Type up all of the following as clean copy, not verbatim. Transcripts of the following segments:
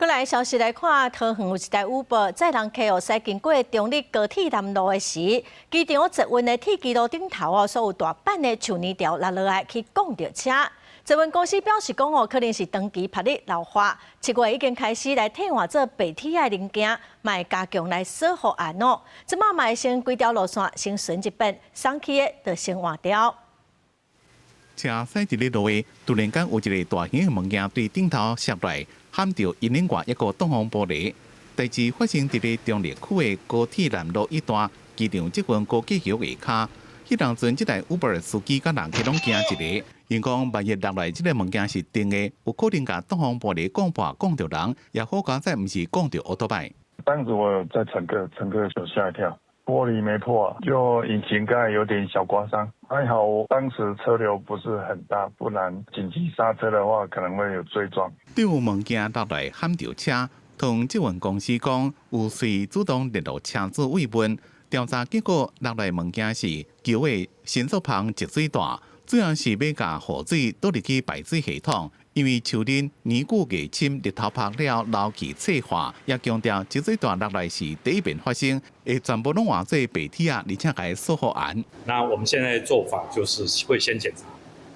閣來消息來看，桃園有一台 Uber 載人客哦，駛經過中壢高鐵南路的時，機場捷運的鐵支路頂頭哦，所有大板的樹奶條落落來去摃著車。捷運公司表示講哦，可能是長期曝日老化，7月已經開始來替換做白鐵的零件，嘛會加強來鎖護岸哦。這擺嘛會先規條路線先巡一遍，鬆去的就先換掉。車駛佇咧路的，突然間有一个大型的物件對頂頭摔來，撼著引領外一个擋風玻璃。代誌發生佇咧中壢區的高鐵南路一段，機場捷運高架橋下跤。彼當陣，這台 Uber 司機佮人客攏驚一下，𪜶講萬一落來這个物件是重的，有可能共擋風玻璃摃破，摃著人，也好佳哉毋是摃著歐多擺。當時我有載乘客，乘客就嚇一跳，玻璃沒破，就引擎蓋有點小刮傷，還好當時車流不是很大，不然緊急剎車的話可能會有追撞。對有物件落來撼著車，同捷運公司講有隨主動聯絡車主慰問，調查結果落來物件是舊的伸縮棚積水袋，主要是欲共雨水倒入去排水系統。因為樹林年久月深，日頭曬了流去脆化，也強調積水袋落來是第一遍發生，會全部攏換做白鐵仔，而且共鎖護岸。那我們現在做法就是會先檢查，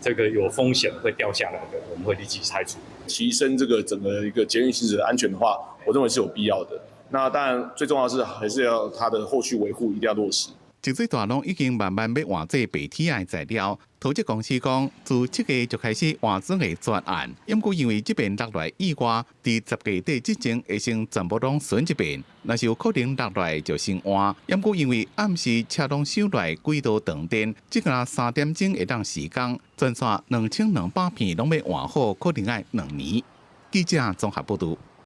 這個有風險會掉下來的，我們會立即拆除。提升這個整個一個捷運行駛的安全的話，我認為是有必要的。那當然最重要的是還是要它的後續維護一定要落實。積水袋攏已經慢慢欲換做白鐵仔的材料，桃捷公司講，自7月就開始換裝的專案。毋過因為這遍落來意外，佇10月底之前會先全部攏巡一遍，若是有可能落來就先換。毋過因為暗時車攏收來軌道斷電，這個3點鐘會當時工，全線2200片攏欲換好，可能愛2年。記者綜合報導。